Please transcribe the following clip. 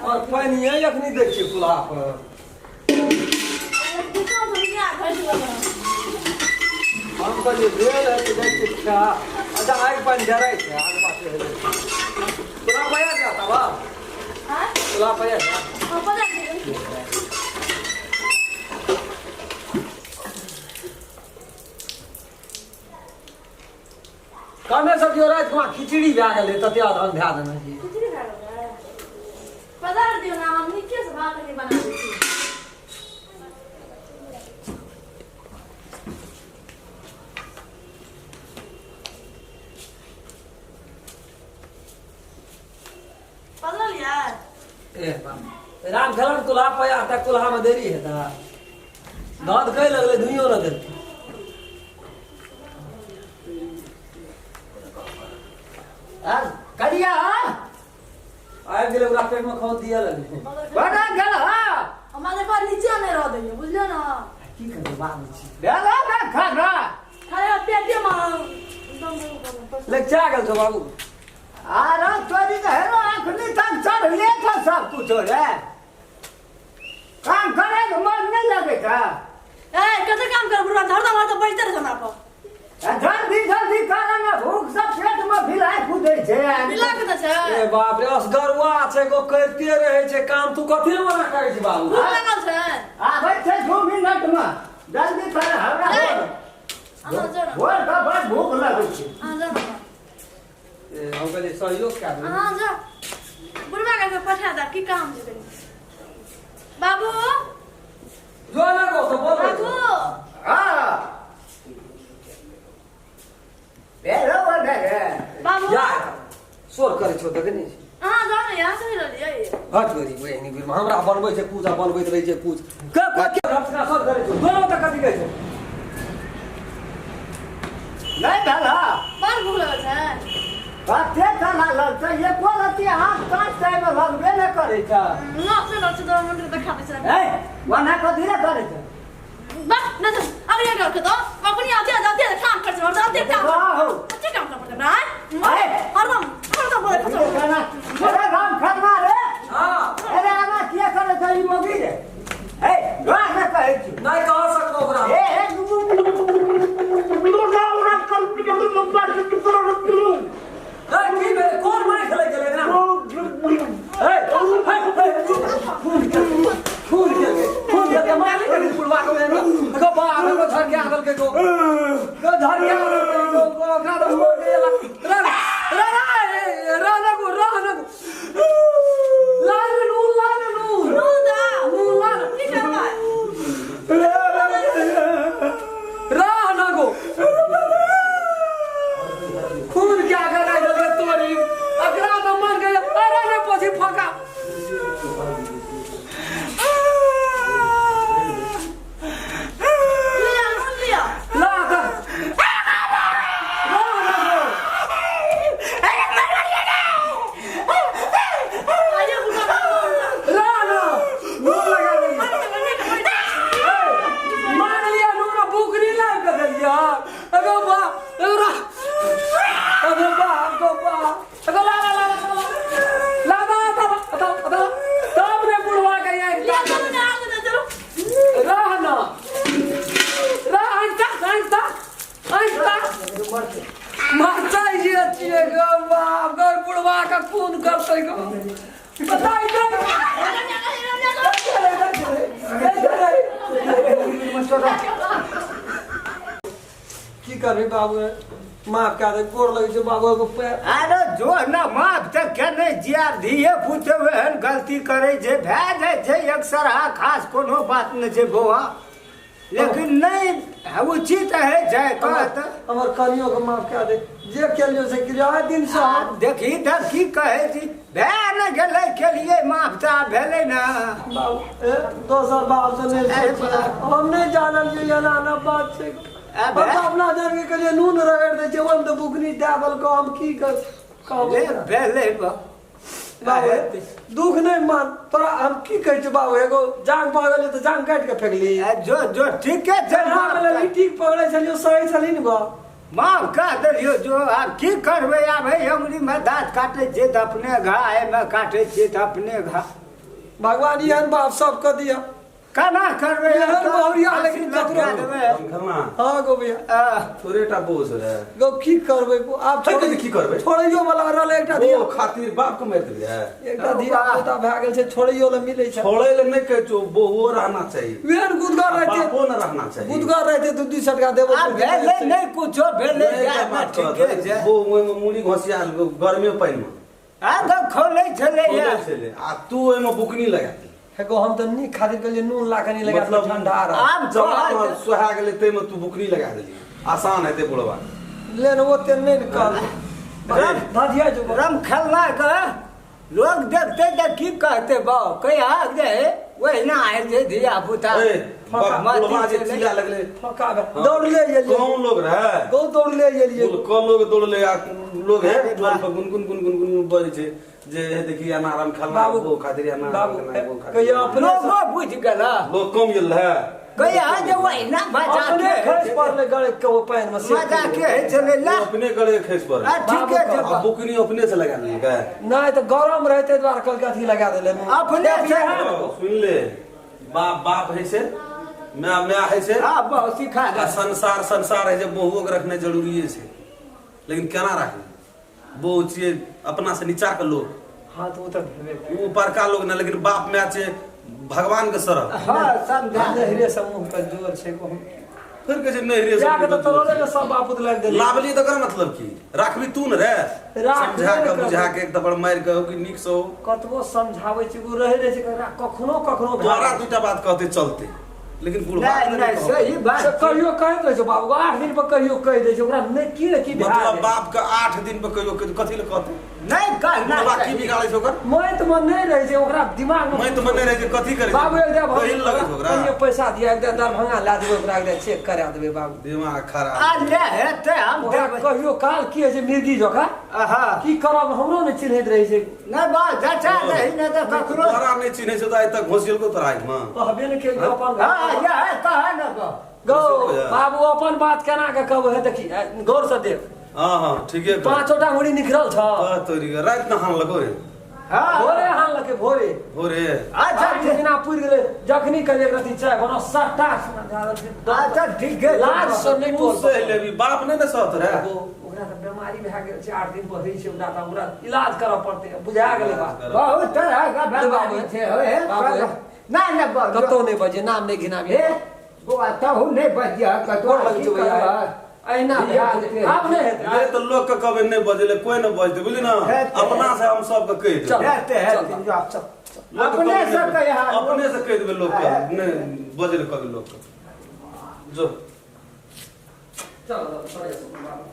पर पानिए एखनी दै छियै कुल्हा पर। हम कहलियै भेल है तऽ जाइ छियै खा। अच्छा आगि पानि जरै छै, आग पाछे हेलै। तोरा पया जा तब तोरा पया जा। कमे सब दियौ राति मे खिचड़ी भए गेलै तते अधन धए देने छी। खिचड़ी भए गेलै पदार दियौ ना, हम नीके से भात नहीं बना दै छी। पदरल यार। ए बाप राम खेलन कुल्हा पया तक कुल्हा में देरी है ता दाँत कहि लगलै धुइयो न देलकै। करिया आबि गेलै ओकरा पेट में खौद दिअ लगलै। बड़ा गेल हा। हमरा देखो नीचे नहीं रह दैया, बुझलियो ना? की करबै बात छी। भेला ना खाना। खाली पेटे में एकदम। ले चा गेल छौ बाबू। आरो तोरी तऽ हेरो अखनी तक चढ़ले छौ सब कुछो रे। काम करे के मन नहीं लगे था। ए कते काम कर बुढ़वा, हरदम हरदम बैठते रहे हमरा पर। जल्दी जल्दी कर ना, भूख सब पेट में भिलाई कूदै छै। मिला के तऽ छै। ए बाप रे असगरुआ छै गो, करिते रहै छै काम। तू कथी लए मना करै छी बाबू? भूख लागल छै। आबै छै 2 मिनट में, जल्दी कर हमरा। ए, अहाँ जाउ ना। भोर के बड़ भूख लगै छै। अहाँ जाउ ना। ए, हम कहलियै सहयोग कए देबै। अहाँ जाउ, बुढ़वा के पठा दे, की काम छै कनि। बाबू जो ना गो तो बोल। बाबू। हाँ भेलो बने रे। बाबू। या शोर करै छौ देखै नहि छी? अहाँ जाउ ने, यहाँ से रहलियै। हट गरी बहिनी बीर हमरा बनबै छै पूजा, बनबैत रहै छै पूज के के के रचना शोर करै छौ दोनो तऽ कथी कहै छौ? नहीं भेला। बड़ भूख लगल छै। कते चला लगतै, एको रत्ती हाथ काट टाइम लगबे नहि करै छै। ना अपने लगै छै, दो मिनट देखा दै छै। ए ओना कथी ले करै छै? बस ना अब ये कर दो अपनी आते जाते काम कर और जाते काम। वाह हो। अच्छे काम कर पड़ता ना हरदम हरदम बोले खसो। अरे राम खतना रे। हां। अरे आना किया करै छै ई मौगी रे? ए जोर से कहै छी। नहि कह सकबो ओकरा। ए ए ए की भेलै? कोन मारि खेलै गेलै एकरा? ए ए, खून केलकै, खून केलकै, खून केलकै, मारि गेलै बुढ़वा के। ओहन गो बाप गो झड़ के आगल के गो गो झड़ के आगल के गो गो ओकरा तो छोड़ के ला रे रे रे रे ना गो रे ना गो ला रे नून, ला रे नून, नून दा। नून ला रे। की करबै? रह ना गो खून क्या करा देलकै तोरी अकरा तो मन गए। अरे रे पोछी फका। लिया नून लिया। ला त रह ना गो। आइयो बुढ़वा। रह ना नून लगा देलियै। मार लिया नून, बुकरी लाब के देलियै। अगो बा अगो अगो बा अगो बा अगो ला ला ला ला ला ला ला ला ला तब रे बुढ़वा के एक लिया चलो ना आगे ना चलो। रह ना रह अंता अंता अंता मरतै जे छियै गो बाप गो, बुढ़वा के खून करतै गो बताइ दे। की करबी बाबू, माफ कए दे, गोर लगै छै बाबू एगो पैर। अरे जो ना माफ तऽ केने जिया, धिये पुते ओहन गलती करै छै, भए जाइ छै एकसरहा, खास कोनो बात नहि छै बौआ, लेकिन नहि उचित है छै कहत। हमर कनियो के माफ कए दे, जे केलियो से केलियो आइ दिन से हम देखी तऽ की कहै छी, भए ने गेलै, केलियै माफ तऽ आब भेलै ने। बाबू ए दोसर बाप से नहि ए, सोचियै। हम नहि जानलियै एना एना बात छै। ए, हम तऽ अपना जान के कहलियै नून रगड़ि दै छै, ओहिमे तऽ बुकनी दए देलकौ, हम की कर कहबै ले ओकरा? भेलै बाबू दुख नहि मान, तोरा हम की कहै छियौ बाबू, एगो जांग पकड़लियै तऽ जांग काटि के फेकली। ए, जो जो ठीके छै। माफ माफ लिट्टी पकड़ै छलियौ, सही छली ने गो? माफ कह देलियौ जो, आब की करबै? आब हे अंगुरीमे दाँत काटै छियै तऽ अपने घा, एहिमे काटै छियै तऽ अपने घा। भगवान एहन बाप सबके दिया। केना करबै? एहन बहुरिया लेकिन लटका ककरो देबै। खलना। हँ गो भैया। थोड़े टा बोझ रहे। गो की करबै गो आब? है तऽ की करबै? छोड़ैयो वाला रहलै एकटा धिया। ओ खातिर बाप के मारि देलियै? एकटा धिया पुता भए गेल छै, छोड़ैयो लए मिलै छै। छोड़ै लए नहि कहै छौ, बहुओ रहना चाही। एहन गुदगर रहते। बापो ने रहना चाही। गुदगर रहते दू दू सटका देबो। आ भेलै नहि कुछो भेलै। नहि, एकटा जाए ने, बात ठीके कहत, छै। बहु ओहिमे मूड़ी घोसिया गर्मे पानिमे आ तऽ खोलै छलै। खोलै छलै आ तू ओहिमे बुकनी लगा देली। हे गो, हम तऽ नीक खातिर कहलियै, नून ला कनी लगा मतलब ठंडा रह। आब जमाना कहत सोहा गेलै, ताहिमे तू बुकनी लगा देली, आसान हेतै बुढ़वा। ले ने, ओते नहि ने कहबै धधिया जो। रम खेलना के लोग देखते तऽ की कहते बाउ? कहिया जे ओहिना आयल छै धिया पुता। ए, बुढ़वा जे चिल्ला लगलै। फका भए दौड़ले एलियै। कौन लोग रहे? गौ दौड़ले एलियै। क लोग दौड़ले आ लोग है टोल पर गुनगुन गुनगुन गुनगुन बजै छै जे हे देखी एना राम खेलना। बाबू, वो खातिर एना बाबू, राम खेलना, वो खातिर। कहिया अपने लोगो बुझि गेल। लोग कम गेल रहे। कहिया जे ओहिना मजा अपने के खसि पड़लै गड़े के ओ पानि मे से। मजा के होइ छलै ला। वो अपने गले खसि पड़ल। आ ठीके छै। आ बुकनी अपने से लगा लेलकै। नहि तऽ गरम रहै ताहि दुआरे कहलकै अथी लगा देलै। अपने से। सुन ले, बाप बाप है से, माय माय है से। हँ बहु सिखा आ दे। संसार संसार है जे बहुओ के रखनाइ जरूरिये छै, लेकिन केना राखबै? बहु छियै अपना से नीचा के लोग। हँ तऽ ओ तऽ भेबे करै। ओ ऊपरका लोग ने, लेकिन बाप माय छै भगवान के सरह। हँ समझा। नहरे से मुँह के जोर छै गो। फिर कहै छै नहरे से। जा के तऽ तोरे के सब बापूत लागि देली। लाबली तऽ एकर मतलब की? राखबी तू ने रे। राखबे समझा के करबै। बुझा के एक दफड़ मारि के हो कि नीक से हो। कतबो समझाबै छी ओ रहै रहै छै ककरा कखनो कखनो भए तोरा जाइ। दूटा बात कहते चलते, लेकिन बुढ़बा नहि के नहि कहबै। सही बात। से कहियो कहैत रहै छै बाबू, 8 दिन पर कहियो कहि दै छै ओकरा, नहि की ने की भए मतलब जाइ। बाप के 8 दिन पर कहियो कथी लए कहते? नहि कहना। बुढ़बा की बिगाड़ै छै ओकर? मैत मे नहि रहै छै ओकरा दिमाग मे। मैं तऽ मने रहै छै, कथी करै छै? बाबू एक दिन पहिल लगै छै ओकरा। कहियो पैसा दिया, एक दिन दरभंगा लए देबै ओकरा, एक दिन चेक करा देबै बाबू। दिमाग आ खराब। ले हेतै हम ओकरा देबै। कहियो काल की होइ छै मिर्गी जकाँ। आहा। की करब, हमरो नहि चिन्हैत रहै छै। नहि बा जचा नहीं ने तऽ ककरो। तोरा नहि चिन्है छै तऽ आइ तक घोसियलको तोरा आँखिमे? कहबे नहि केलकै अपन। हँ इएह कह ने गो। गौ बाबू, अपन बात केना के कहबै? हे देखी, गौर से देख। हँ हँ ठीके कह। पांचोटा मुड़ी निखरल छ। कह तोरी के, राति नहान लगो रे? हँ। भोरे हान लके, भोरे। भोरे। अच्छा। आठ दिना पुरि गेलै, जखनी कहियै एक रति चाय बनाउ, सट्टा सुना जा रहल छै। अच्छा ठीके छै। लाज से नहि तू टोल। सहि लेबी, बाप नहि ने सहत रे। एगो ओकरा तऽ बेमारी भए गेल छै, 8 दिन पर होइ छै ओकरा, तऽ ओकरा इलाज करऽ पड़तै, बुझा गेलै बात? बहुत तरह के बेमारी छै हो हे। बाबू हे। नहि नहि बा कतौ नहि बजे, नाम नहि घिनाबी। हे बौआ, तहु नहि बजियह कतौ। गोर लगै छौ भैया, अहिना भए जेतै, आब नहि हेतै। ले तऽ लोक के कहबै नहि बजले, कोई नहि बजतै, बुझली ने? हेतै। अपना से हम सबके कहि देबै। चल। हेतै चल हेतै। बाबू, जाओ। चल। लोक के अपने कहबै से नहि। कहिया। अपने से कहि देबै लोक के, नहि बजले कहबै लोक के, जो। चल चल, चल, बाबू।